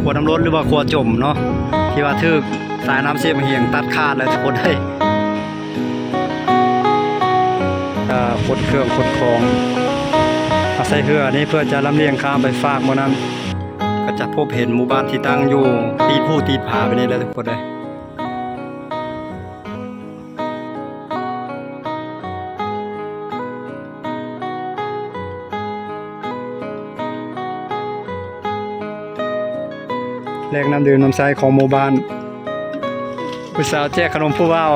ຂົວນ້ຳລົ້ນ ຫຼືວ່າຂົວຈົມເນາະ ທີ່ວ່າຖືກສາຍນ້ຳເຊບາເຮງຕັດຂາດແລ້ວທຸກຄົນເອີຍ. ກະຂົນເຄື່ອງຂົນຂອງ ເອົາໃສ່ເຮືອນີ້ເພື່ອຈະລຳລຽງຂ້າມໄປຟາກໝ່ອງນັ້ນ. ກະຈະພົບເຫັນໝູ່ບ້ານທີ່ຕັ້ງຢູ່ຕີດພູຕີດຜາແບບນີ້ແຫຼະທຸກຄົນເອີຍ. ແລກນ້ຳດື່ມນ້ຳໃຊ້ຂອງໝູ່ບ້ານ. ຜູ້ສາວແຈກຂະໜົມຜູ້ບ່າວ.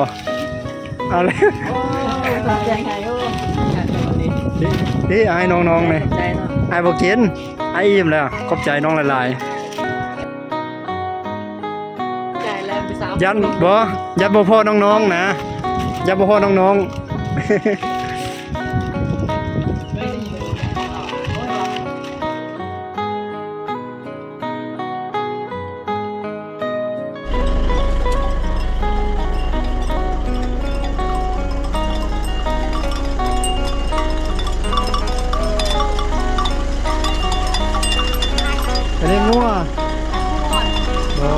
ເອົາແລ້ວ. ໂອ້ ຂອບໃຈຫຼາຍ. ໂອ້ ນີ້ ອ້າຍນ້ອງໆ ນີ້. ຂອບໃຈເນາະ. ອ້າຍບໍ່ກິນ. ອ້າຍອີ່ມແລ້ວ. ຂອບໃຈນ້ອງຫຼາຍໆ. ຢ້ານບໍ່ ຢ້ານບໍ່ພໍ້ນ້ອງໆ ນະ ຢ້ານບໍ່ພໍ້ນ້ອງໆ. ໄປລ້ຽງງົວ. ໂອ້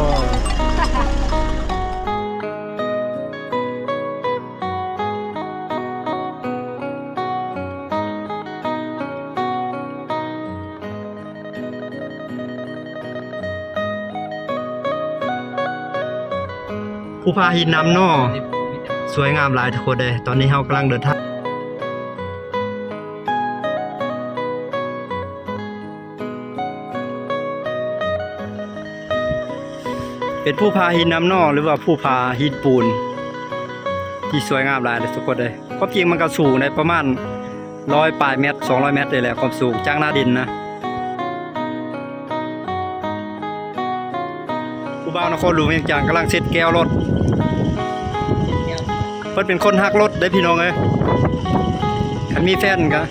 ພູຜາຫີນນຳເນາະ ສວຍງາມຫຼາຍທຸກຄົນເອີຍ. ຕອນນີ້ເຮົາກຳລັງເດີນທາງ ເປັນພູຜາຫີນນຳເນາະ ຫຼືວ່າພູຜາຫີນປູນ ທີ່ສວຍງາມຫຼາຍເລີຍທຸກຄົນເອີຍ. ຄວາມຈິງມັນກະສູງໄດ້ປະມານຮ້ອຍປາຍແມັດ ສອງຮ້ອຍແມັດນີ້ແຫຼະ ຄວາມສູງຈາກໜ້າດິນນະ. ຜູ້ບ່າວນະຄອນຫຼວງວຽງຈັນກຳລັງເຊັດແກ້ວລົດ. ເພິ່ນເປັນຄົນຮັກລົດເດ້ພີ່ນ້ອງເອີຍ. ຄັນມີແຟນກະ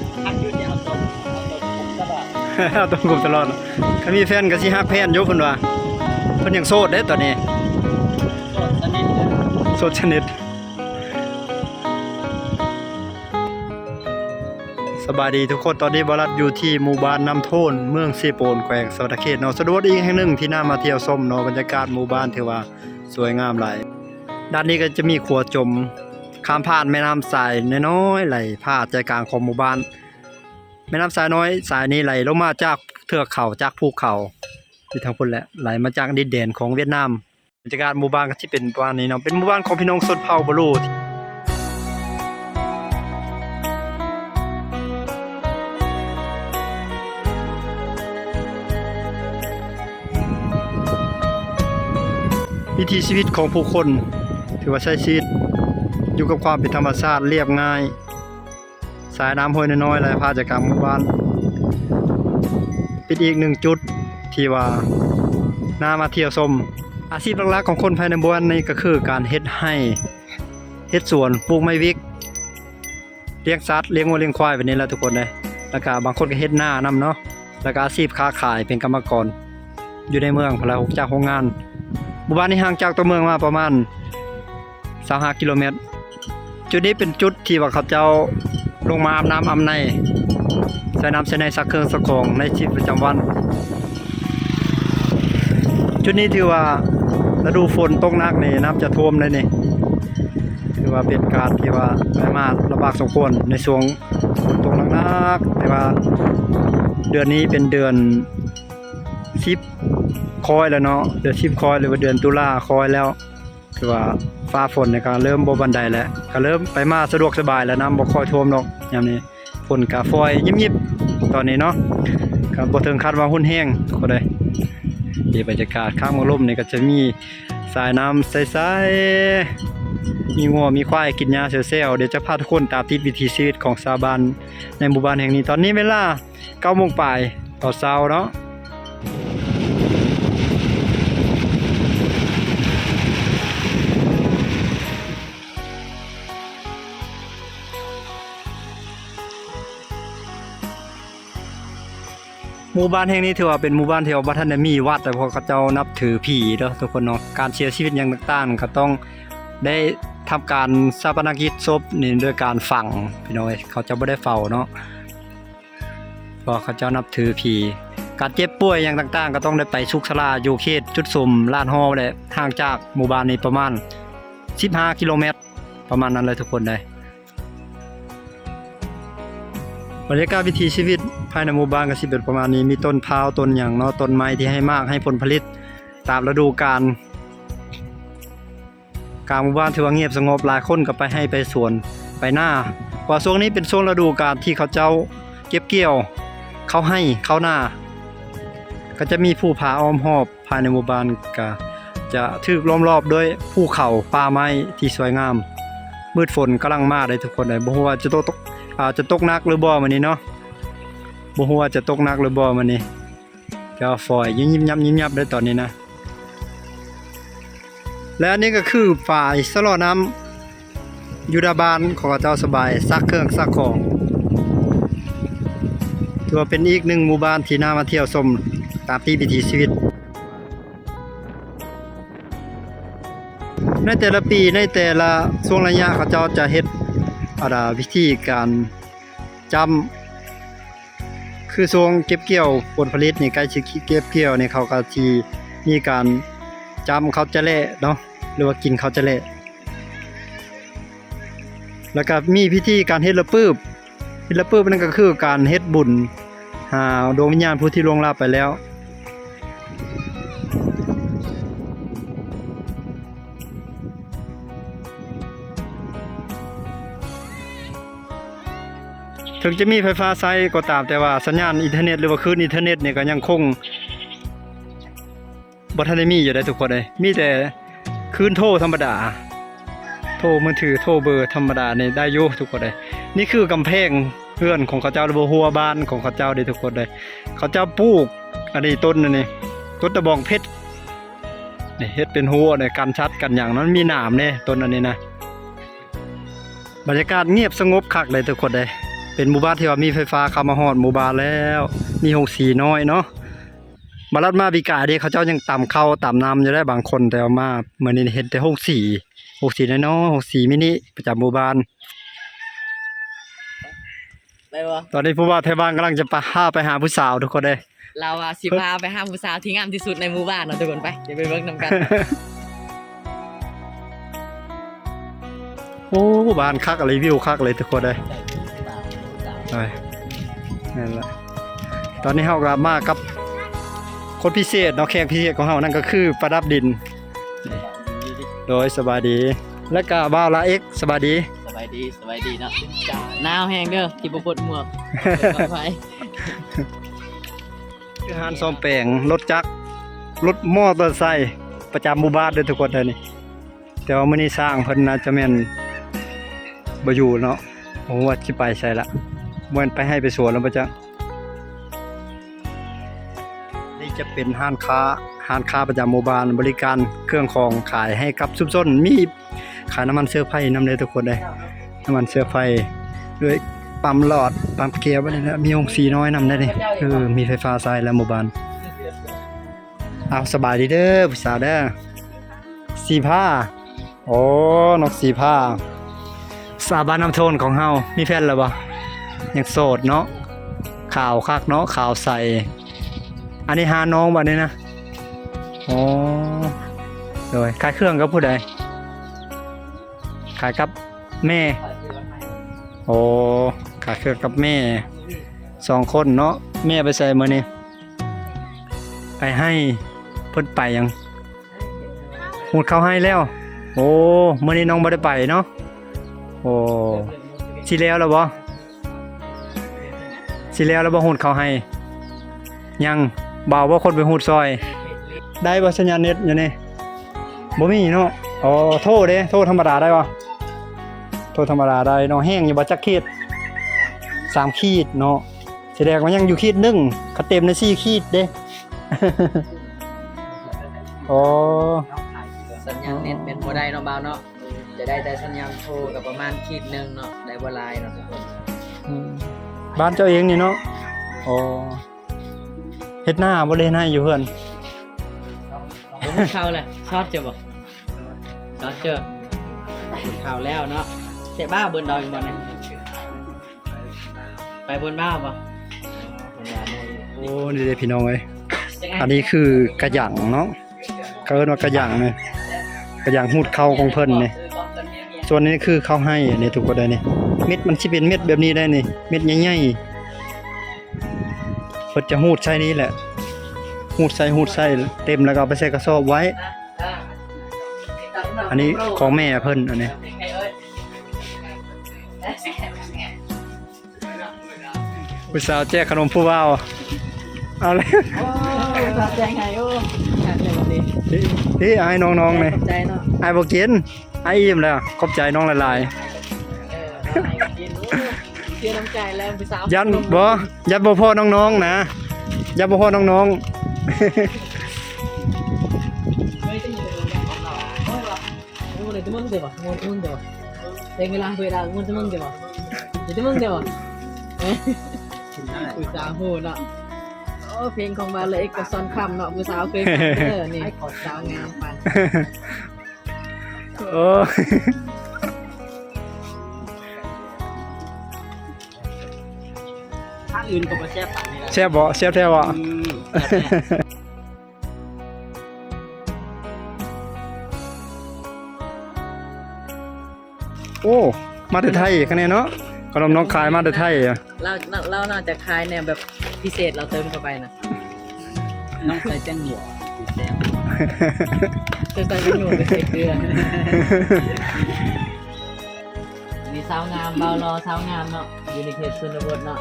ເອົາຕົງກຸມຕະຫຼອດ. ຄັນມີແຟນກະຊິຮັກແຟນຢູ່ເພິ່ນວ່າ. ເພິ່ນຍັງໂສດເດ້ຕອນນີ້ ໂສດສະໜິດ ໂສດສະໜິດ. ສະບາຍດີທຸກຄົນ ຕອນນີ້ບ່າວລັດຢູ່ທີ່ໝູ່ບ້ານນ້ຳໂທນ ເມືອງເຊໂປນ ແຂວງສະຫວັນນະເຂດເນາະ. ສະດວກອີກແຫ່ງໜຶ່ງທີ່ໜ້າມາທ່ຽວຊົມເນາະ. ບັນຍາກາດໝູ່ບ້ານຖືວ່າສວຍງາມຫຼາຍ. ດ້ານນີ້ກະຈະມີຂົວຈົມ ຂ້າມຜ່ານແມ່ນ້ຳສາຍນ້ອຍໆ ໄຫຼຜ່າໃຈກາງຂອງໝູ່ບ້ານ. ແມ່ນ້ຳສາຍນ້ອຍສາຍນີ້ໄຫຼລົງມາຈາກເທືອກເຂົາ ຈາກພູເຂົາ ຢູ່ທາງພຸ້ນແຫຼະ ໄຫຼມາຈາກດິນແດນຂອງຫວຽດນາມ. ບັນຍາກາດໝູ່ບ້ານກະຊິເປັນປະມານນີ້ເນາະ ເປັນໝູ່ບ້ານຂອງພີ່ນ້ອງຊົນເຜົ່າບາລູ. ວິຖີຊີວິດຂອງຜູ້ຄົນ ຖືວ່າໃຊ້ຊີວິດຢູ່ກັບຄວາມເປັນທຳມະຊາດລຽບງ່າຍ. ສາຍນ້ຳຫ້ວຍນ້ອຍໆ ໄຫຼຜ່າໃຈກາງໝູ່ບ້ານ ເປັນອີກໜຶ່ງຈຸດທີ່ວ່າໜ້າມາທ່ຽວຊົມ. ອາຊີບຫຼັກໆຂອງຄົນພາຍໃນໝູ່ບ້ານນີ້ກະຄືການເຮັດໄຮ່ ເຮັດສວນ ປູກໄມ້ວິກ ລ້ຽງສັດ ລ້ຽງງົວລ້ຽງຄວາຍແບບນີ້ແຫຼະທຸກຄົນເອີຍ. ແລ້ວກະບາງຄົນກະເຮັດນານຳເນາະ. ແລ້ວກະອາຊີບຄ້າຂາຍເປັນກຳມະກອນຢູ່ໃນເມືອງພຸ້ນລະ ອອກຈາກໂຮງງານ. ໝູ່ບ້ານນີ້ຫ່າງຈາກຕົວເມືອງມາປະມານຊາວຫ້າກິໂລແມັດ. ຈຸດນີ້ເປັນຈຸດທີ່ວ່າເຂົາເຈົ້າລົງມາອາບນ້ຳອາບໃນ ໃສ່ນ້ຳໃສ່ໃນ ຊັກເຄື່ອງຊັກຂອງໃນຊີວິດປະຈຳວັນ. ຈຸດນີ້ຖືວ່າລະດູຝົນຕົກໜັກນີ້ ນ້ຳຈະຖ້ວມເດ້ນີ້. ຖືວ່າເປັນການທີ່ວ່າໄດ້ມາລຳບາກສົມຄວນໃນຊ່ວງຝົນຕົກໜັກໆ ແຕ່ວ່າເດືອນນີ້ເປັນເດືອນສິບຄ່ອຍແລ້ວເນາະ ເດືອນສິບຄ່ອຍ ຫຼືວ່າເດືອນຕຸລາຄ່ອຍແລ້ວ. ຖືວ່າຟ້າຝົນນີ້ກະເລີ່ມບໍ່ປານໃດແລ້ວ ກະເລີ່ມໄປມາສະດວກສະບາຍແລ້ວ ນ້ຳບໍ່ຄ່ອຍຖ້ວມດອກຍາມນີ້. ຝົນກະຝອຍຍິບໆຕອນນີ້ເນາະ ກະບໍ່ເຖິງຂັ້ນວ່າຮຸນແຮງທຸກຄົນເອີຍ. ເປັນບັນຍາກາດຂ້າງໝາກລົມນີ້ກະຈະມີສາຍນ້ຳໃສໆ ມີງົວມີຄວາຍກິນຫຍ້າແຊວໆ. ດຽວຈະພາທຸກຄົນຕາມຕິດວິຖີຊີວິດຂອງຊາວບ້ານໃນໝູ່ບ້ານແຫ່ງນີ້. ຕອນນີ້ເວລາເກົ້າໂມງປາຍຕອນເຊົ້າເນາະ. ໝູ່ບ້ານແຫ່ງນີ້ຖືວ່າເປັນໝູ່ບ້ານທີ່ວ່າບໍ່ທັນໄດ້ມີວັດ ເພາະເຂົາເຈົ້ານັບຖືຜີເດີທຸກຄົນເນາະ. ການເສຍຊີວິດຫຍັງຕ່າງໆ ກະຕ້ອງໄດ້ທຳການຊາປະນະກິດສົບນີ້ໂດຍການຝັງ ພີ່ນ້ອງເອີຍ ເຂົາເຈົ້າບໍ່ໄດ້ເຝົ້າເນາະ ເພາະເຂົາເຈົ້ານັບຖືຜີ. ການເຈັບປ່ວຍຫຍັງຕ່າງໆ ກໍຕ້ອງໄດ້ໄປສຸກສາລາຢູ່ເຂດຈຸດສຸມລາດຫໍ່ແຫຼະ ຫ່າງຈາກໝູ່ບ້ານນີ້ປະມານສິບຫ້າກິໂລແມັດ ປະມານນັ້ນແຫຼະທຸກຄົນເອີຍ. ບັນຍາກາດວິຖີຊີວິດພາຍໃນໝູ່ບ້ານກໍຊິເປັນປະມານນີ້ ມີຕົ້ນພ້າວ ຕົ້ນຫຍັງເນາະ ຕົ້ນໄມ້ທີ່ໃຫ້ໝາກໃຫ້ຜົນຜະລິດຕາມລະດູການ. ກາງໝູ່ບ້ານຖືວ່າງຽບສະຫງົບ ຫຼາຍຄົນກໍໄປໄຮ່ໄປສວນໄປນາ ເພາະວ່າຊ່ວງນີ້ເປັນຊ່ວງລະດູການທີ່ເຂົາເຈົ້າເກັບກ່ຽວເຂົ້າໄຮ່ເຂົ້ານາ ກໍຈະມີພູຜາອ້ອມຮອບ. ພາຍໃນໝູ່ບ້ານກະຈະຖືກລ້ອມລອບດ້ວຍພູເຂົາປ່າໄມ້ທີ່ສວຍງາມ. ມືດຝົນກຳລັງມາເດ້ທຸກຄົນເອີຍ ບໍ່ຮູ້ວ່າຈະຕົກ ອາ ຈະຕົກໜັກຫຼືບໍ່ມື້ນີ້ເນາະ ບໍ່ຮູ້ວ່າຈະຕົກໜັກຫຼືບໍ່ມື້ນີ້. ຈະຝອຍຍິບໆຍັບໆເດ້ຕອນນີ້ນະ. ແລະ ອັນນີ້ກໍຄືຝາຍຊະລໍນ້ຳ ຢູ່ໜ້າບ້ານຂອງເຂົາເຈົ້າ ສະບາຍຊັກເຄື່ອງຊັກຂອງ. ຖືວ່າເປັນອີກໜຶ່ງໝູ່ບ້ານທີ່ໜ້າມາທ່ຽວຊົມຕາມຕິດວິຖີຊີວິດ. ໃນແຕ່ລະປີ ໃນແຕ່ລະຊ່ວງໄລຍະ ເຂົາເຈົ້າຈະເຮັດ ອາ ວິທີການຈ້ຳ ຄືຊ່ວງເກັບກ່ຽວຜົນຜະລິດນີ້ ໃກ້ຊິເກັບກ່ຽວນີ້ ເຂົາກໍຊິມີການຈ້ຳເຂົ້າຈະແຫຼະເນາະ ຫຼືວ່າກິນເຂົ້າຈະແຫຼະ. ແລ້ວກໍມີພິທີການເຮັດລະປຶບ ເຮັດລະປຶບນັ້ນກໍຄືການເຮັດບຸນຫາດວງວິນຍານຜູ້ທີ່ລ່ວງລັບໄປແລ້ວ. ເຖິງຈະມີໄຟຟ້າໃຊ້ກໍຕາມ ແຕ່ວ່າສັນຍານອິນເຕີເນັດ ຫຼືວ່າຄື້ນອິນເຕີເນັດນີ້ກໍຍັງຄົງບໍ່ທັນໄດ້ມີຢູ່ເດ້ທຸກຄົນເອີຍ ມີແຕ່ຄື້ນໂທທຳມະດາ ໂທມືຖື ໂທເບີທຳມະດານີ້ໄດ້ຢູ່ທຸກຄົນເອີຍ. ນີ້ຄືກຳແພງເຮືອນຂອງເຂົາເຈົ້າ ຫຼືວ່າຮົ້ວບ້ານຂອງເຂົາເຈົ້າເດ້ທຸກຄົນເອີຍ. ເຂົາເຈົ້າປູກອັນນີ້ ຕົ້ນອັນນີ້ ຕົ້ນຕະບອງເພັດ ນີ້ເຮັດເປັນຮົ້ວໃນການສັດກັນຫຍັງ ມັນມີໜາມເດ້ຕົ້ນອັນນີ້ນະ. ບັນຍາກາດງຽບສະຫງົບຄັກເລີຍທຸກຄົນເອີຍ. ເປັນໝູ່ບ້ານທີ່ວ່າມີໄຟຟ້າເຂົ້າມາຮອດໝູ່ບ້ານແລ້ວ ມີໂຮງສີນ້ອຍເນາະ. ມາລັດມາປີກາຍເດ້ ເຂົາເຈົ້າຍັງຕຳເຂົ້າຕຳນ້ຳຢູ່ເດ້ບາງຄົນ ແຕ່ວ່າມາມື້ນີ້ເຫັນແຕ່ໂຮງສີ ໂຮງສີນ້ອຍໆ ໂຮງສີມິນິປະຈຳໝູ່ບ້ານ. ໄດ້ບໍ່? ຕອນນີ້ຜູ້ບ່າວໄທບ້ານກຳລັງຈະພາໄປຫາຜູ້ສາວທຸກຄົນເດ້. ລາວວ່າຊິພາໄປຫາຜູ້ສາວທີ່ງາມທີ່ສຸດໃນໝູ່ບ້ານເນາະທຸກຄົນ. ໄປ ດຽວໄປເບິ່ງນຳກັນ. ໂອ້ ບ້ານຄັກອີ່ຫຼີ ວິວຄັກເລີຍທຸກຄົນເດ້. ໄປ ນັ້ນລະ ຕອນນີ້ເຮົາກໍມາກັບຄົນພິເສດເນາະ ແຂກພິເສດຂອງເຮົາ ນັ້ນກໍຄືປະດັບດິນ. ໂດຍ ສະບາຍດີ ແລະກະບ່າວລາເອັກ ສະບາຍດີ. ສະບາຍດີ ສະບາຍດີເນາະ. ໜາວແຮງເດີທີ່ບໍ່ປົດໝວກ. ຂໍອະໄພ. ຄືຮ້ານສ້ອມແປງລົດຈັກ ລົດມໍເຕີໄຊປະຈຳໝູ່ບ້ານເດີທຸກຄົນເດີນີ້. ແຕ່ວ່າມື້ນີ້ຊ່າງເພິ່ນໜ້າຈະແມ່ນບໍ່ຢູ່ເນາະ ບໍ່ຮູ້ວ່າຊິໄປໃສລະ ບໍ່ແມ່ນໄປໄຮ່ໄປສວນແລ້ວບໍ່ຈັກ. ນີ້ຈະເປັນຮ້ານຄ້າ ຮ້ານຄ້າປະຈຳໝູ່ບ້ານ ບໍລິການເຄື່ອງຂອງຂາຍໃຫ້ກັບຊຸມຊົນ ມີຂາຍນ້ຳມັນເຊື້ອໄຟນຳເດີທຸກຄົນເອີຍ. ນ້ຳມັນເຊື້ອໄຟ ດ້ວຍປ້ຳຫຼອດ ປ້ຳແກ້ວ ແບບນີ້ນະ. ມີໂຮງສີນ້ອຍນຳໄດ໋ນີ້. ເອີ ມີໄຟຟ້າໃຊ້ແລ້ວໝູ່ບ້ານ. ເອົາ ສະບາຍດີເດີຜູ້ສາວເດີ. ສີພາ ໂອ້ ນ້ອງສີພາ ສາວບ້ານນ້ຳໂທນຂອງເຮົາ ມີແຟນແລ້ວບໍ່? ຍັງໂສດເນາະ. ຂາວຄັກເນາະ ຂາວໃສ. ອັນນີ້ຮ້ານນ້ອງບໍ່ນີ້ນະ? ໂອ້ ໂດຍ ຂາຍເຄື່ອງກັບຜູ້ໃດ? ຂາຍກັບແມ່. ໂອ້ ຂາຍເຄື່ອງກັບແມ່ ສອງຄົນເນາະ. ແມ່ໄປໃສມື້ນີ້? ໄປໄຮ່. ເພິ່ນໄປຫຍັງ? ຫູດເຂົ້າໄຮ່ແລ້ວ. ໂອ້ ມື້ນີ້ນ້ອງບໍ່ໄດ້ໄປເນາະ. ໂອ້ ຊິແລ້ວແລ້ວບໍ່? ຊິແລ້ວແລ້ວບໍ່ຫູດເຂົ້າໄຮ່? ຍັງ. ບ່າວບໍ່ຄົນໄປຫູດຊ່ອຍ. ໄດ້ບໍ່ສັນຍານເນັດຢູ່ນີ້? ບໍ່ມີເນາະ. ໂອ້ ໂທເດ້ ໂທທຳມະດາໄດ້ບໍ່? ໂທທຳມະດາໄດ້ເນາະ. ແຮງຢູ່ບໍ່? ຈັກຂີດ? ສາມຂີດເນາະ. ສະແດງວ່າຍັງຢູ່ຂີດໜຶ່ງ ຄັນເຕັມໃນສີ່ຂີດເດ້. ໂອ້ ສັນຍານເນັດແມ່ນບໍ່ໄດ້ເນາະບ່າວເນາະ. ຈະໄດ້ແຕ່ສັນຍານໂທກໍປະມານຂີດໜຶ່ງເນາະ ໄດ້ບໍ່ຫຼາຍເນາະທຸກຄົນ. ອືມ ບ້ານເຈົ້າເອງນີ້ເນາະ. ໂອ້ ເຮັດນາບໍ່ ເຮັດໄຮ່ຢູ່ເຮືອນ? ບໍ່ມີເຂົ້າແລ້ວ ຊອດເຈົ້າບໍ່? ຊອດເຈົ້າ ເຂົ້າແລ້ວເນາະ. ແຕ່ບ້າເບິ່ນດອຍບໍ່ນີ້? ໄປເບິ່ນບ້າບໍ່? ເບິ່ນວ່າບໍ່ ບໍ່ ໂອ້ ນີ້ເດ້ພີ່ນ້ອງເອີຍ ອັນນີ້ຄືກະຫຍັງເນາະ ເຂົາເອີ້ນວ່າກະຫຍັງນີ້ ກະຫຍັງຮູດເຂົ້າຂອງເພິ່ນນີ້ ສ່ວນນີ້ຄືເຂົ້າໄຮ່ນີ້ ທຸກຄົນເອີຍນີ້ ເມັດມັນຊິເປັນເມັດແບບນີ້ໄດ໋ນີ້ ເມັດໃຫຍ່ໆ ເພິ່ນຈະຮູດໃສ່ນີ້ແຫຼະ ຮູດໃສ່ ຮູດໃສ່ ເຕັມແລ້ວກໍເອົາໄປໃສ່ກະສອບໄວ້ ອັນນີ້ຂອງແມ່ເພິ່ນ ອັນນີ້ ຜູ້ສາວແຈກຂະໜົມຜູ້ບ່າວ ເອົາແລ້ວ ໂອ້ ສາວແຈກໃຫ້ ໂອ້ ຄັກແທ້ບັດນີ້ ເອີ ເອີ ໃຫ້ນ້ອງໆ ນີ້ ຂອບໃຈເນາະ ອ້າຍບໍ່ກິນ ອ້າຍອີ່ມແລ້ວ ຂອບໃຈນ້ອງຫຼາຍໆ ເອີ ອ້າຍບໍ່ກິນ ໂອ້ ເສຍນ້ຳໃຈແລ້ວ ຜູ້ສາວ ຢ້ານບໍ່ ຢ້ານບໍ່ພໍ້ນ້ອງໆ ນະ ຢ້ານບໍ່ພໍ້ນ້ອງໆ ເຮີ້ຍ ຈະມີແຕ່ເລື່ອງເນາະ ໂອ້ຍ ເອີ ມັນເດວະ ມັນເດວະ ເວລາເວລາມັນຈະມັນເດວະ ຈະມັນເດວະ ເອີ ອຸດສາຫູເນາະ ໂອ້ ເພງຂອງບ່າວລະເອກກັບສອນຄຳເນາະ ຜູ້ສາວເຄີຍຟັງເດີ ນີ້ສາວງາມປານ ໂອ້ ທາງອື່ນກໍບໍ່ແຊບປານນີ້ລະ ແຊບບໍ່ ແຊບແທ້ບໍ່ ອືມ ແຊບແທ້. ໂອ້ ມາແຕ່ໄທຄັນນີ້ເນາະ ຂະໜົມໜອງຄາຍມາແຕ່ໄທ ລາວ ລາວໜ້າຈະຂາຍແນວແບບພິເສດ ລາວເຕີມເຂົ້າໄປນະ ນ້ອງໃສ່ແປ້ງນົວ ແຊບ ເຈົ້າໃສ່ແປ້ງນົວ ໄປໃສ່ເກືອ ນີ້ສາວງາມ ບ່າວຫຼໍ່ສາວງາມເນາະ ຢູ່ໃນເຂດຊົນນະບົດເນາະ.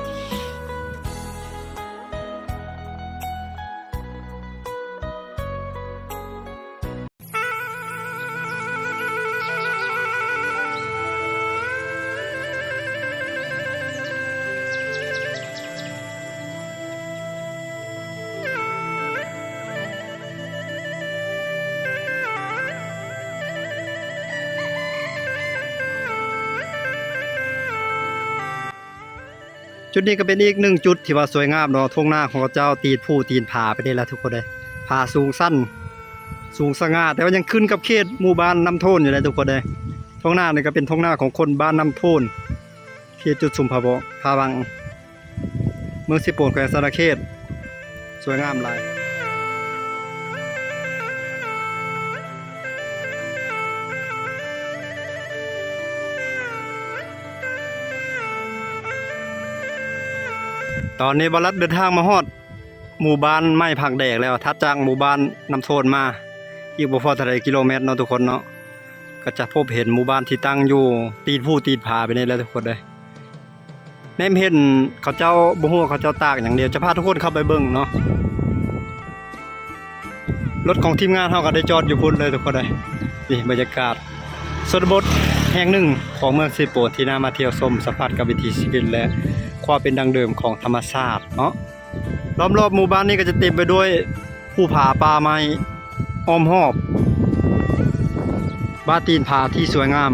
ຈຸດນີ້ກໍເປັນອີກໜຶ່ງຈຸດທີ່ວ່າສວຍງາມເນາະ ທົ່ງນາຂອງເຂົາເຈົ້າ ຕີນພູຕີນຜາໄປນີ້ແຫຼະທຸກຄົນເອີຍ ຜາສູງຊັນ ສູງສະຫງ່າ ແຕ່ວ່າຍັງຂຶ້ນກັບເຂດໝູ່ບ້ານນ້ຳໂທນຢູ່ເດ້ທຸກຄົນເອີຍ ທົ່ງນານີ້ກໍເປັນທົ່ງນາຂອງຄົນບ້ານນ້ຳໂທນ ເຂດຈຸດຊຸມພະເບາະ ພະວັງ ເມືອງເຊໂປນ ແຂວງສະຫວັນນະເຂດ ສວຍງາມຫຼາຍ. ຕອນນີ້ບ່າວລັດເດີນທາງມາຮອດ ໝູ່ບ້ານໄມ້ຜັກແດກແລ້ວ ຖັດຈາກໝູ່ບ້ານນ້ຳໂທນມາ ອີກບໍ່ພໍເທົ່າໃດກິໂລແມັດເນາະທຸກຄົນເນາະ ກໍຈະພົບເຫັນໝູ່ບ້ານທີ່ຕັ້ງຢູ່ຕີນພູຕີນຜາແບບນີ້ແຫຼະທຸກຄົນເອີຍ ແນມເຫັນເຂົາເຈົ້າ ບໍ່ຮູ້ວ່າເຂົາເຈົ້າຕາກຫຍັງ ດຽວຈະພາທຸກຄົນເຂົ້າໄປເບິ່ງເນາະ ລົດຂອງທີມງານເຮົາກໍໄດ້ຈອດຢູ່ພຸ້ນເລີຍທຸກຄົນເອີຍ ນີ້ບັນຍາກາດຊົນນະບົດແຫ່ງໜຶ່ງຂອງເມືອງເຊໂປນ ທີ່ໜ້າມາທ່ຽວຊົມ ສຳຜັດກັບວິຖີຊີວິດ ແລະ ຄວາມເປັນດັ້ງເດີມຂອງທຳມະຊາດເນາະ. ລ້ອມຮອບໝູ່ບ້ານນີ້ກໍຈະເຕັມໄປດ້ວຍພູຜາປ່າໄມ້ອ້ອມຮອບ ບ້ານຕີນຜາທີ່ສວຍງາມ.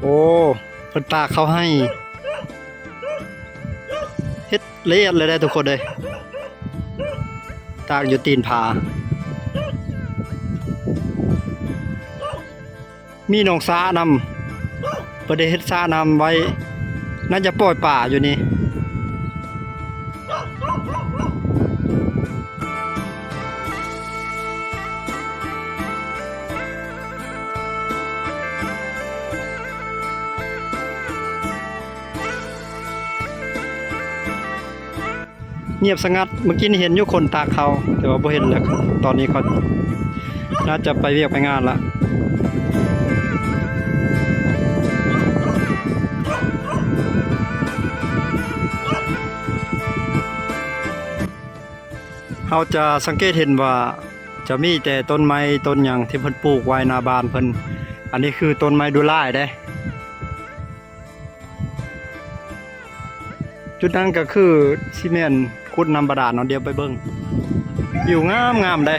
ໂອ້ ເພິ່ນຕາກເຂົ້າໄຮ່ ເຮັດລະອຽດເລີຍເດ້ທຸກຄົນເອີຍ ຕາກຢູ່ຕີນຜາ ມີໜອງສະນຳ ເພິ່ນໄດ້ເຮັດສະນ້ຳໄວ້ ໜ້າຈະປ່ອຍປາຢູ່ນີ້. ງຽບສະຫງັດ ເມື່ອກີ້ນີ້ເຫັນຢູ່ຄົນຕາກເຂົ້າ ແຕ່ວ່າບໍ່ເຫັນແລ້ວ ຕອນນີ້ເຂົາໜ້າຈະໄປວຽກໄປງານລະ. ເຮົາຈະສັງເກດເຫັນວ່າ ຈະມີແຕ່ຕົ້ນໄມ້ຕົ້ນຫຍັງທີ່ເພິ່ນປູກໄວ້ໜ້າບ້ານເພິ່ນ ອັນນີ້ຄືຕົ້ນໄມ້ດູຫຼາຍເດ້. ຈຸດນັ້ນກໍຄືຊິແມ່ນຂຸດນ້ຳບາດານເນາະ ດຽວໄປເບິ່ງ ວິວງາມໆເດ້.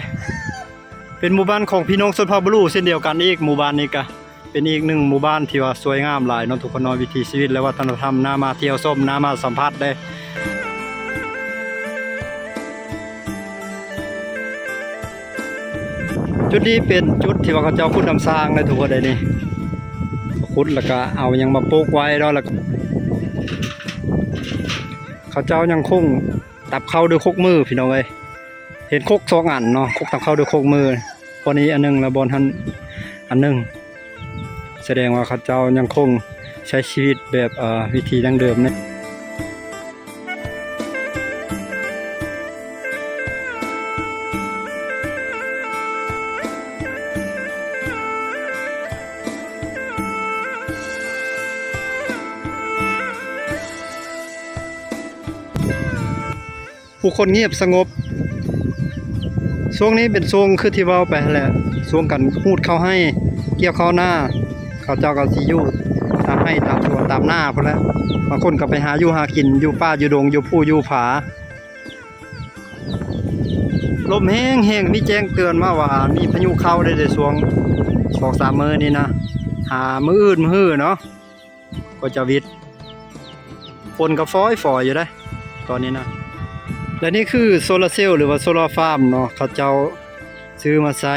ເປັນໝູ່ບ້ານຂອງພີ່ນ້ອງຊົນເຜົ່າບະລຸເຊັ່ນດຽວກັນອີກ ໝູ່ບ້ານນີ້ກະເປັນອີກໜຶ່ງໝູ່ບ້ານທີ່ວ່າສວຍງາມຫຼາຍເນາະ ທຸກຄົນເນາະ ວິຖີຊີວິດ ແລະ ວັດທະນະທຳ ໜ້າມາທ່ຽວຊົມ ໜ້າມາສຳຜັດເດ້. ຈຸດນີ້ເປັນຈຸດທີ່ວ່າເຂົາເຈົ້າຂຸດນ້ຳສ້າງເດ້ ທຸກຄົນເດ້ນີ້ ເຂົາ ຂຸດ ແລ້ວກະເອົາຫຍັງມາໂປະໄວ້ເນາະ ແລ້ວກະ ເຂົາເຈົ້າຍັງຄົງ ຕຳເຂົ້າດ້ວຍຄົກມືພີ່ນ້ອງເອີຍ. ເຫັນຄົກສອງອັນເນາະ, ຄົກຕຳເຂົ້າດ້ວຍຄົກມື ບ່ອນນີ້ອັນໜຶ່ງ ແລະ ບ່ອນຫັ້ນອັນໜຶ່ງ. ສະແດງວ່າເຂົາເຈົ້າຍັງຄົງໃຊ້ຊີວິດແບບ ເອີ ວິຖີດັ້ງເດີມເນາະ. ຜູ້ຄົນງຽບສະຫງົບ. ຊ່ວງນີ້ເປັນຊ່ວງຄືທີ່ເວົ້າໄປຫັ້ນແຫຼະ, ຊ່ວງການຮູດເຂົ້າໄຮ່ ກ່ຽວເຂົ້ານາ, ເຂົາເຈົ້າກໍຊິຢູ່ຕາມໄຮ່ຕາມສວນຕາມນາພຸ້ນແຫຼະ. ບາງຄົນກໍໄປຫາຢູ່ຫາກິນຢູ່ປ່າຢູ່ດົງ ຢູ່ພູຢູ່ຜາ. ລົມແຮງໆ, ມີແຈ້ງເຕືອນມາວ່າມີພາຍຸເຂົ້າເດ້ ໃນຊ່ວງສອງສາມມື້ນີ້ນະ, ຫາມື້ອື່ນມື້ຮືເນາະ ກໍຈະວິດ. ຝົນກໍຝອຍໆຢູ່ເດ້ຕອນນີ້ນະ. ແລະ ນີ້ຄືໂຊລາເຊວ ຫຼືວ່າໂຊລາຟາມເນາະ, ເຂົາເຈົ້າຊື້ມາໃຊ້.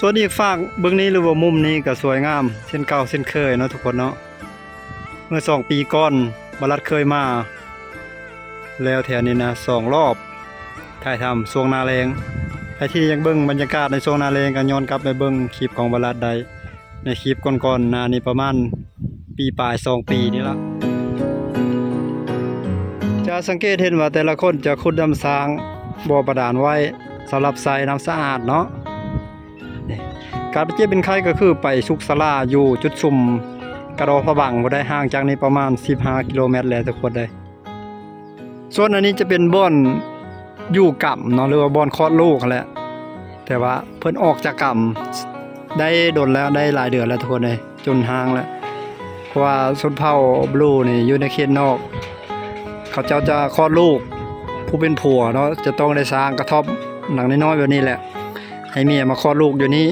ສ່ວນອີກຟາກເບື້ອງນີ້ ຫຼືວ່າມຸມນີ້ກໍສວຍງາມເຊັ່ນເກົ່າເຊັ່ນເຄີຍເນາະທຸກຄົນເນາະ. ເມື່ອສອງປີກ່ອນ ບາລັດເຄີຍມາແລ້ວແຖວນີ້ນະ ສອງລອບ ຖ່າຍທຳຊ່ວງໜ້າແລ້ງ. ໃຜທີ່ຢາກເບິ່ງບັນຍາກາດໃນຊ່ວງໜ້າແລ້ງ ກໍຍ້ອນກັບໄປເບິ່ງຄລິບຂອງບາລັດໄດ້ ໃນຄລິບກ່ອນໆໜ້ານີ້ ປະມານປີປາຍ ສອງປີນີ້ລະ. ຈະສັງເກດເຫັນວ່າແຕ່ລະຄົນຈະຂຸດນ້ຳສ້າງບໍ່ບາດານໄວ້ ສຳລັບໃຊ້ນ້ຳສະອາດເນາະ. ນີ້ ການເປັນເຈັບເປັນໄຂ້ກໍຄືໄປສຸກສາລາຢູ່ຈຸດຊຸມກະດໍພະບັງ ບໍ່ໄດ້ຫ່າງຈາກນີ້ປະມານສິບຫ້າກິໂລແມັດແຫຼະທຸກຄົນເອີຍ. ສ່ວນອັນນີ້ຈະເປັນບ່ອນຢູ່ກຳເນາະ ຫຼືວ່າບ່ອນຄອດລູກຫັ້ນແຫຼະ, ແຕ່ວ່າເພິ່ນອອກຈາກກຳໄດ້ດົນແລ້ວ ໄດ້ຫຼາຍເດືອນແລ້ວທຸກຄົນເອີຍ ຈົນຮ້າງແລ້ວ. ເພາະວ່າຊົນເຜົ່າບລູນີ້ຢູ່ໃນເຂດນອກ ເຂົາເຈົ້າຈະຄອດລູກ ຜູ້ເປັນຜົວເນາະ ຈະຕ້ອງໄດ້ສ້າງກະທ່ອມຫຼັງນ້ອຍໆແບບນີ້ແຫຼະ ໃຫ້ເມຍມາຄອດລູກຢູ່ນີ້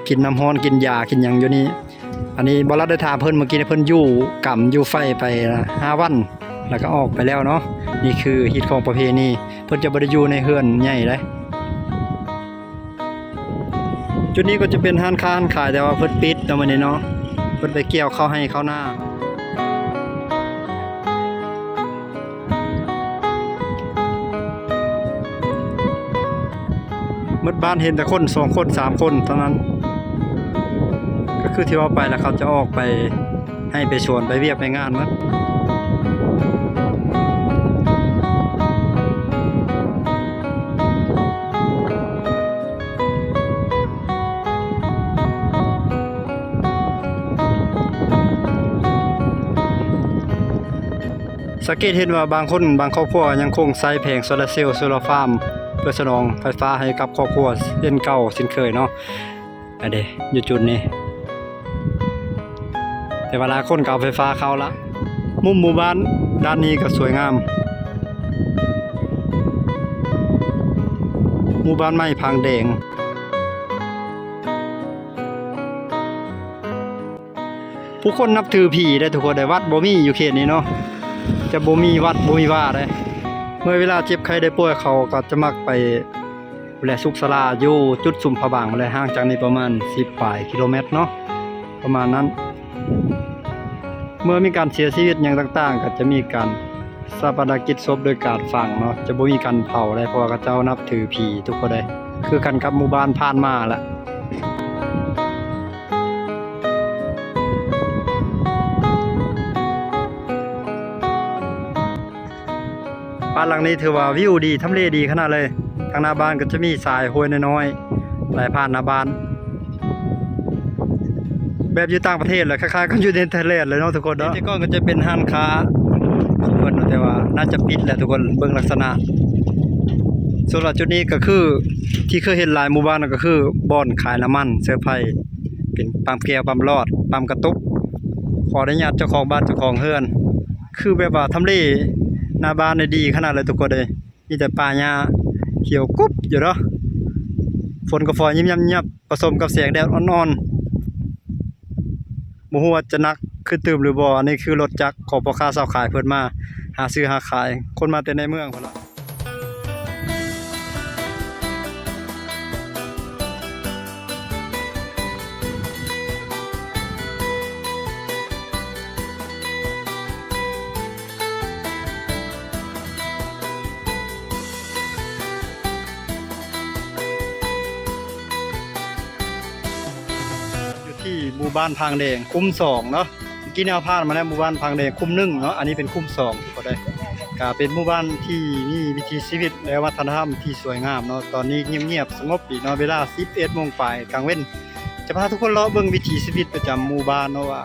ກິນນ້ຳຮ້ອນ ກິນຢາ ກິນຫຍັງຢູ່ນີ້. ອັນນີ້ບໍ່ລັດໄດ້ຖາມເພິ່ນ ເມື່ອກີ້ນີ້ເພິ່ນຢູ່ກຳຢູ່ໄຟໄປຫ້າວັນ ແລ້ວກໍອອກໄປແລ້ວເນາະ. ນີ້ຄືຮີດຄອງປະເພນີ ເພິ່ນຈະບໍ່ໄດ້ຢູ່ໃນເຮືອນໃຫຍ່ເດ້. ຈຸດນີ້ກໍຈະເປັນຮ້ານຄ້າຮ້ານຂາຍ ແຕ່ວ່າເພິ່ນປິດເນາະມື້ນີ້ເນາະ, ເພິ່ນໄປກ່ຽວເຂົ້າໄຮ່ເຂົ້ານາ. ໝົດບ້ານເຫັນແຕ່ຄົນສອງຄົນສາມຄົນເທົ່ານັ້ນ ກໍຄືທີ່ເວົ້າໄປລະ ເຂົາຈະອອກໄປໄຮ່ໄປສວນ ໄປວຽກໄປງານໝົດ. ສັງເກດເຫັນວ່າບາງຄົນບາງຄອບຄົວຍັງຄົງໃຊ້ແຜງໂຊລາເຊວ ໂຊລາຟາມ ເພື່ອສະໜອງໄຟຟ້າໃຫ້ກັບຄອບຄົວເຊັ່ນເກົ່າເຊັ່ນເຄີຍເນາະ. ອັນເດ ຢູ່ຈຸດນີ້ ແຕ່ວ່າຫຼາຍຄົນກໍເອົາໄຟຟ້າເຂົ້າລະ. ມຸມໝູ່ບ້ານດ້ານນີ້ກໍສວຍງາມ ໝູ່ບ້ານໃໝ່ພັງແດງ. ຜູ້ຄົນນັບຖືຜີເດ້ທຸກຄົນເດ້, ວັດບໍ່ມີຢູ່ເຂດນີ້ເນາະ, ຈະບໍ່ມີວັດບໍ່ມີວາເດ້. ເມື່ອເວລາເຈັບໄຂ້ໄດ້ປ່ວຍ ເຂົາກໍຈະມັກໄປ ແລະ ສຸກສາລາຢູ່ຈຸດຊຸມພະບັງ ແລະ ຫ່າງຈາກນີ້ປະມານສິບປາຍກິໂລແມັດເນາະ ປະມານນັ້ນ. ເມື່ອມີການເສຍຊີວິດຫຍັງຕ່າງໆ ກໍຈະມີການຊາປະນະກິດສົບໂດຍການຝັງເນາະ, ຈະບໍ່ມີການເຜົາເດ້ ເພາະວ່າເຂົາເຈົ້ານັບຖືຜີທຸກຄົນເດ້ ຄືກັນກັບໝູ່ບ້ານຜ່ານມາລະ. ບ້ານຫຼັງນີ້ຖືວ່າວິວດີ ທຳເລດີຂະໜາດເລີຍ. ທາງໜ້າບ້ານກໍຈະມີສາຍຫ້ວຍນ້ອຍໆ ໄຫຼຜ່ານໜ້າບ້ານ ແບບຢູ່ຕ່າງປະເທດແຫຼະ, ຄ້າຍໆກັບຢູ່ເນເທີແລນເລີຍເນາະທຸກຄົນເນາະ. ແຕ່ກ່ອນກໍຈະເປັນຮ້ານຄ້າຂອງເພິ່ນເນາະ, ແຕ່ວ່າໜ້າຈະປິດແຫຼະທຸກຄົນ ເບິ່ງລັກສະນະ. ສ່ວນວ່າຈຸດນີ້ກໍຄືທີ່ເຄີຍເຫັນຫຼາຍໝູ່ບ້ານກໍຄືບ່ອນຂາຍນ້ຳມັນເຊື້ອໄຟ ເປັນປ້ຳແກ້ວ ປ້ຳຫຼອດ ປ້ຳກະຕຸກ. ຂໍອະນຸຍາດເຈົ້າຂອງບ້ານເຈົ້າຂອງເຮືອນ ຄືແບບວ່າທຳເລ ໜ້າບ້ານນີ້ດີຂະໜາດເລີຍທຸກຄົນເອີຍ ມີແຕ່ປ່າຫຍ້າຂຽວກຸບຢູ່ເນາະ. ຝົນກໍຝອຍຍິບໆ ປະສົມກັບແສງແດດອ່ອນໆ ບໍ່ຮູ້ວ່າຈະໜັກຂຶ້ນຕື່ມຫຼືບໍ່. ອັນນີ້ຄືລົດຈັກຂອງພໍ່ຄ້າຊາວຂາຍ ເພິ່ນມາຫາຊື້ຫາຂາຍ ຄົນມາແຕ່ໃນເມືອງພຸ້ນລະ. ຢູ່ທີ່ໝູ່ບ້ານພາງແດງ ຄຸ້ມສອງເນາະ. ເມື່ອກີ້ນີ້ເຮົາຜ່ານມາແລ້ວ ໝູ່ບ້ານພາງແດງຄຸ້ມໜຶ່ງເນາະ ອັນນີ້ເປັນຄຸ້ມສອງ ກໍໄດ້ ກະເປັນໝູ່ບ້ານທີ່ມີວິຖີຊີວິດ ແລະ ວັດທະນະທຳທີ່ສວຍງາມເນາະ. ຕອນນີ້ງຽບໆ ສະຫງົບດີເນາະ ເວລາສິບເອັດໂມງປາຍກາງເວັນ. ຈະພາທຸກຄົນເລາະເບິ່ງວິຖີຊີວິດປະຈຳໝູ່ບ້ານເນາະ ວ່າ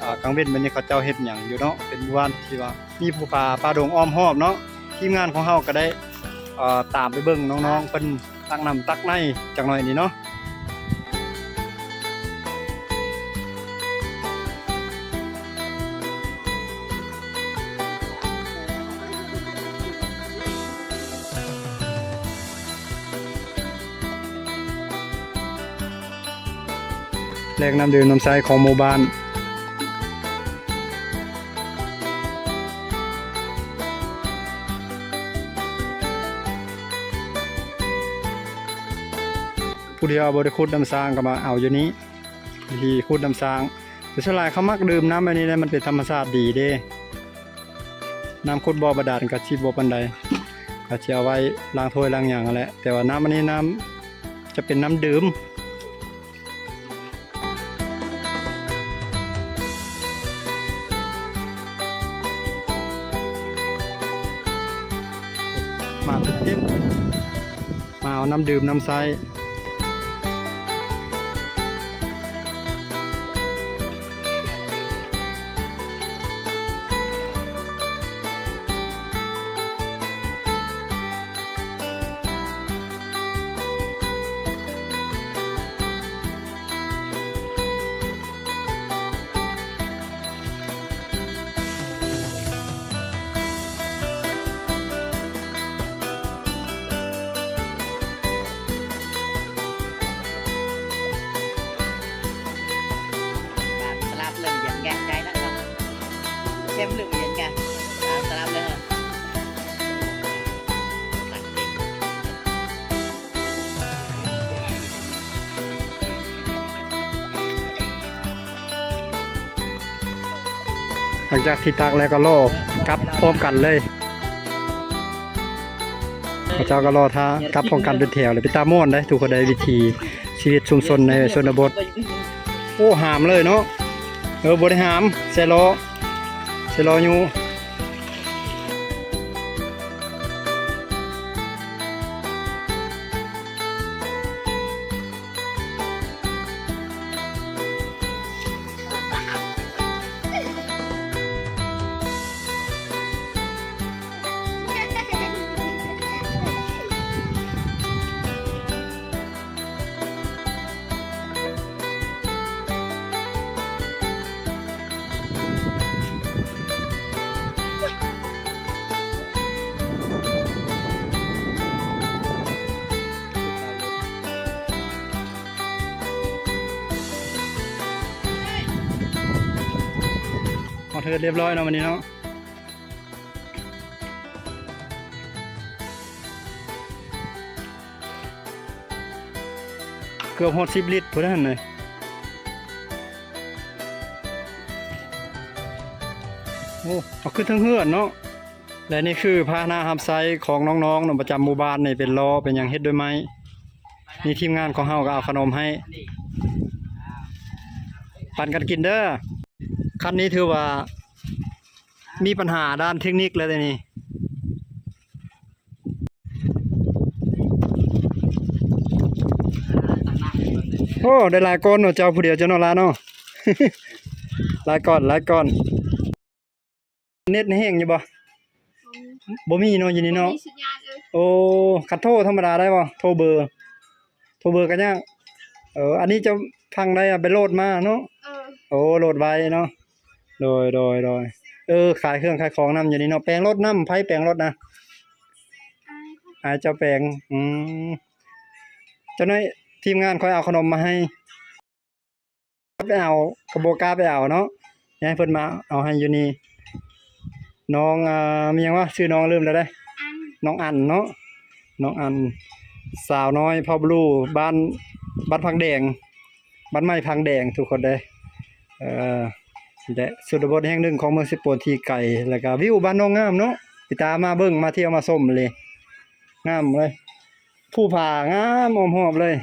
ອາ ກາງເວັນມື້ນີ້ເຂົາເຈົ້າເຮັດຫຍັງຢູ່ເນາະ. ເປັນໝູ່ບ້ານທີ່ວ່າມີພູຜາປ່າດົງອ້ອມຮອບເນາະ. ທີມງານຂອງເຮົາກໍໄດ້ ເອີ ຕາມໄປເບິ່ງນ້ອງໆເພິ່ນ ຕັກນ້ຳຕັກໃນຈັກໜ້ອຍນີ້ເນາະ. ແຫຼ່ງນ້ຳດື່ມນ້ຳໃຊ້ຂອງໝູ່ບ້ານ. ຜູ້ທີ່ວ່າບໍ່ໄດ້ຂຸດນ້ຳສ້າງກໍມາເອົາຢູ່ນີ້ ທີ່ຂຸດນ້ຳສ້າງ. ແຕ່ສ່ວນຫຼາຍເຂົາມັກດື່ມນ້ຳອັນນີ້ແຫຼະ ມັນເປັນທຳມະຊາດດີເດ້. ນ້ຳຂຸດບໍ່ບາດານກໍຊິບໍ່ປານໃດ ກໍຊິເອົາໄວ້ລ້າງຖ້ວຍລ້າງຫຍັງຫັ້ນແຫຼະ. ແຕ່ວ່ານ້ຳອັນນີ້ນ້ຳຈະເປັນນ້ຳດື່ມ. ມາເຕັມ ມາເອົານ້ຳດື່ມນ້ຳໃຊ້. ຫຼັງຈາກທີ່ຕັກແລ້ວກໍລໍກັບພ້ອມກັນເລີຍ. ເຂົາເຈົ້າກໍລໍຖ້າກັບພ້ອມກັນເປັນແຖວເລີຍ. ເປັນຕາມ່ວນເດ້ ທຸກຄົນເອີຍ ວິຖີຊີວິດຊຸມຊົນໃນຊົນນະບົດ. ໂອ້ ຫາມເລີຍເນາະ. ເອີ ບໍ່ໄດ້ຫາມ ໃສ່ລໍ້ ໃສ່ລໍ້ຢູ່. ຮອດເຮືອນລຽບຮ້ອຍເນາະ ມື້ນີ້ເນາະ. ເກືອບຮອດສິບລິດພຸ້ນຫັ້ນເດ. ໂອ້ ເອົາຂຶ້ນເທິງເຮືອນເນາະ. ແລະ ນີ້ຄືພາຫະນະຮັບໃຊ້ຂອງນ້ອງໆເນາະ ປະຈຳໝູ່ບ້ານນີ້ ເປັນລໍ້ ເປັນຫຍັງ ເຮັດດ້ວຍໄມ້. ນີ້ທີມງານຂອງເຮົາກໍເອົາຂະໜົມໃຫ້ ປັນກັນກິນເດີ. ຄັນນີ້ຖືວ່າ ມີບັນຫາດ້ານເທັກນິກແລ້ວເດນີ້. ໂອ້ ໄດ້ຫຼາຍກ້ອນເນາະ ເຈົ້າຜູ້ດຽວເຈົ້າເນາະ ຫຼາຍເນາະ ຫຼາຍກ້ອນ ຫຼາຍກ້ອນ. ເນັດແຮງຢູ່ບໍ່? ບໍ່ມີເນາະ ຢູ່ນີ້ເນາະ. ບໍ່ມີສັນຍານເອີຍ. ໂອ້ ຄັນໂທທຳມະດາໄດ້ບໍ່? ໂທເບີ ໂທເບີກໍຍາກ. ເອີ ອັນນີ້ເຈົ້າຟັງໄດ້ ໄປໂຫຼດມາເນາະ. ເອີ ໂອ້ ໂຫຼດໄວເນາະ. ໂດຍ ໂດຍ ໂດຍ. ເອີ ຂາຍເຄື່ອງຂາຍຂອງນຳຢູ່ນີ້ເນາະ. ແປງລົດນຳ ໃຜແປງລົດນະ? ອ້າຍເຈົ້າແປງ. ອືມ ຈັກໜ້ອຍທີມງານຂ້ອຍເອົາຂະໜົມມາໃຫ້. ໄປເອົາ ກໍບໍ່ກ້າໄປເອົາເນາະ, ໃຫ້ເພິ່ນມາເອົາໃຫ້ຢູ່ນີ້. ນ້ອງ ອ່າ ມີຫຍັງວະ? ຊື່ນ້ອງລືມແລ້ວເດ້. ອັນ ນ້ອງອັນເນາະ, ນ້ອງອັນ ສາວນ້ອຍເຜົ່າບລູ ບ້ານ ບ້ານພັງແດງ ບ້ານໃໝ່ພັງແດງທຸກຄົນເດ້. ເອີ ນີ້ແຫຼະ ຊົນນະບົດແຫ່ງໜຶ່ງຂອງເມືອງເຊໂປນທີ່ໄກ, ແລ້ວກະວິວບ້ານໜອງງາມເນາະ, ໄປຕາມມາເບິ່ງ ມາທ່ຽວມາຊົມເລີຍ, ງາມເລີຍ. ພູຜາງາມອ້ອມຮອບເລີຍ.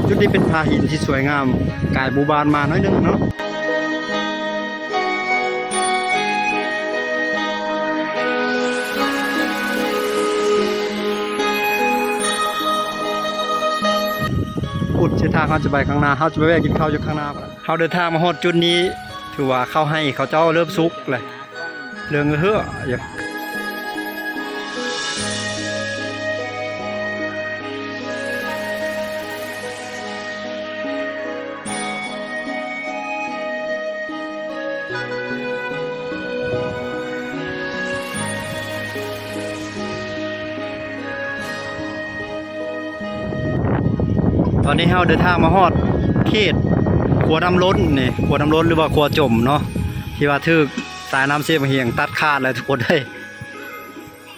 ຈຸດນີ້ເປັນຜາຫີນທີ່ສວຍງາມ ກາຍໝູ່ບ້ານມາໜ້ອຍໜຶ່ງເນາະ. ພຸ້ນ ເສັ້ນທາງເຮົາຈະໄປຂ້າງໜ້າ, ເຮົາຈະໄປແວະກິນເຂົ້າຢູ່ຂ້າງໜ້າ. ເຮົາເດີນທາງມາຮອດຈຸດນີ້ ຖືວ່າເຂົ້າໄຮ່ເຂົາເຈົ້າເລີ່ມສຸກແລ້ວ. ເລື່ອງເຫືອຢູ່. ຕອນນີ້ເຮົາເດີນທາງມາຮອດເຂດຂົວນ້ຳລົ້ນນີ້, ຂົວນ້ຳລົ້ນ ຫຼືວ່າຂົວຈົມເນາະ, ທີ່ວ່າຖືກສາຍນ້ຳເຊບາຫຽງຕັດຂາດແລ້ວທຸກຄົນເອີຍ.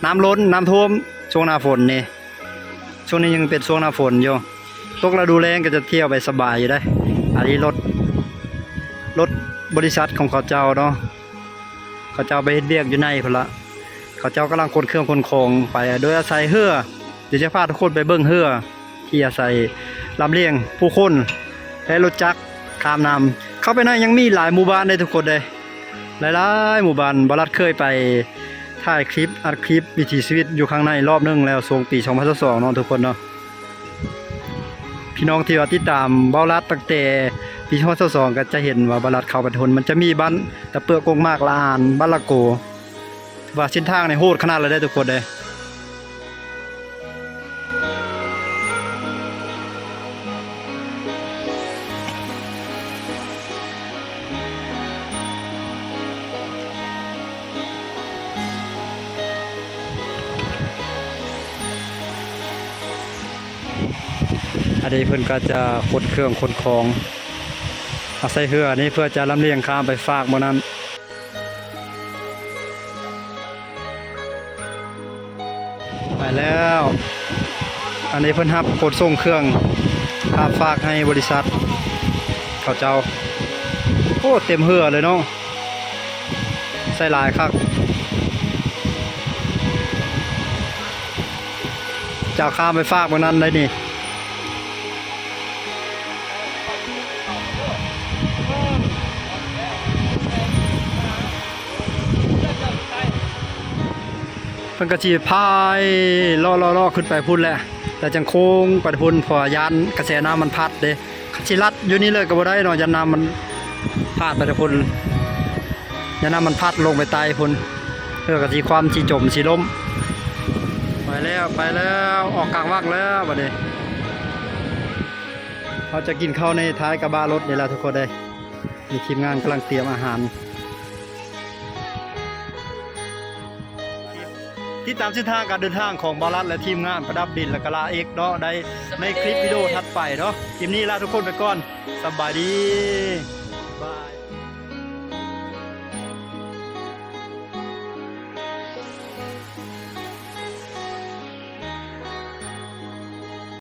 ນ້ຳລົ້ນ ນ້ຳຖ້ວມຊ່ວງໜ້າຝົນນີ້, ຊ່ວງນີ້ຍັງເປັນຊ່ວງໜ້າຝົນຢູ່, ຕົກລະດູແລ້ງກໍຈະທ່ຽວໄປສະບາຍຢູ່ເດ້. ອັນນີ້ລົດ ລົດບໍລິສັດຂອງເຂົາເຈົ້າເນາະ, ເຂົາເຈົ້າໄປເຮັດວຽກຢູ່ໃນພຸ້ນລະ, ເຂົາເຈົ້າກຳລັງຂົນເຄື່ອງຂົນຂອງໄປ ໂດຍອາໄສເຮືອ. ດຽວຈະພາທຸກຄົນໄປເບິ່ງເຮືອ ທີ່ອາໄສລຳລຽງຜູ້ຄົນ ແລະ ລົດຈັກຂ້າມນ້ຳ. ເຂົ້າໄປໃນຍັງມີຫຼາຍໝູ່ບ້ານເດ້ທຸກຄົນເດ້, ຫຼາຍໆໝູ່ບ້ານ. ບ່າວລັດເຄີຍໄປຖ່າຍຄລິບ ອັດຄລິບວິຖີຊີວິດຢູ່ຂ້າງໃນລອບໜຶ່ງແລ້ວ ຊ່ວງປີສອງພັນຊາວສອງເນາະທຸກຄົນເນາະ. ພີ່ນ້ອງທີ່ວ່າຕິດຕາມບ່າວລັດຕັ້ງແຕ່ປີສອງພັນຊາວສອງ ກໍຈະເຫັນວ່າບ່າວລັດເຂົ້າໄປທຸນ ມັນຈະມີບ້ານຕະເປືອກ ກົກໝາກ ລະອານ ບ້ານລະໂກ. ວ່າເສັ້ນທາງນີ້ໂຫດຂະໜາດໃດເດ້ທຸກຄົນເດ້. ອັນນີ້ເພິ່ນກໍຈະຂົນເຄື່ອງຂົນຂອງ ອາໄສເຮືອນີ້ເພື່ອຈະລຳລຽງຂ້າມໄປຟາກໝ່ອງນັ້ນ. ໄປແລ້ວ. ອັນນີ້ເພິ່ນຮັບຂົນສົ່ງເຄື່ອງຂ້າມຟາກໃຫ້ບໍລິສັດເຂົາເຈົ້າ. ໂອ້ ເຕັມເຮືອເລີຍເນາະ, ໃສ່ຫຼາຍຄັກ. ຈະເອົາຂ້າມໄປຟາກໝ່ອງນັ້ນໄດ້ນີ້. ເພິ່ນກໍຊິພາຍເລາະໆໆຂຶ້ນໄປພຸ້ນແຫຼະ ແລ້ວຈັ່ງໂຄ້ງໄປພຸ້ນ ເພາະວ່າຢ້ານກະແສນ້ຳມັນພັດເດ້. ຄັນຊິລັດຢູ່ນີ້ເລີຍກໍບໍ່ໄດ້ເນາະ, ຢ້ານນ້ຳມັນພາດໄປທາງພຸ້ນ, ຢ້ານນ້ຳມັນພັດລົງໄປໃຕ້ພຸ້ນ, ເຮືອກໍຊິຄວ່ຳ ຊິຈົມ ຊິລົ້ມ. ໄປແລ້ວ ໄປແລ້ວ, ອອກກາງວັກແລ້ວບັດນີ້. ເຮົາຈະກິນເຂົ້າໃນທ້າຍກະບະລົດນີ້ລະທຸກຄົນເອີຍ. ມີທີມງານກຳລັງຕຽມອາຫານ. ຕິດຕາມເສັ້ນທາງການເດີນທາງຂອງບ່າວລັດ ແລະ ທີມງານປະດັບດິນ ແລະ ກະລາເອັກເນາະ ໄດ້ໃນຄລິບວິດີໂອຖັດໄປເນາະ. ຄລິບນີ້ລາທຸກຄົນໄປກ່ອນ. ສະບາຍດີ. ບາຍ.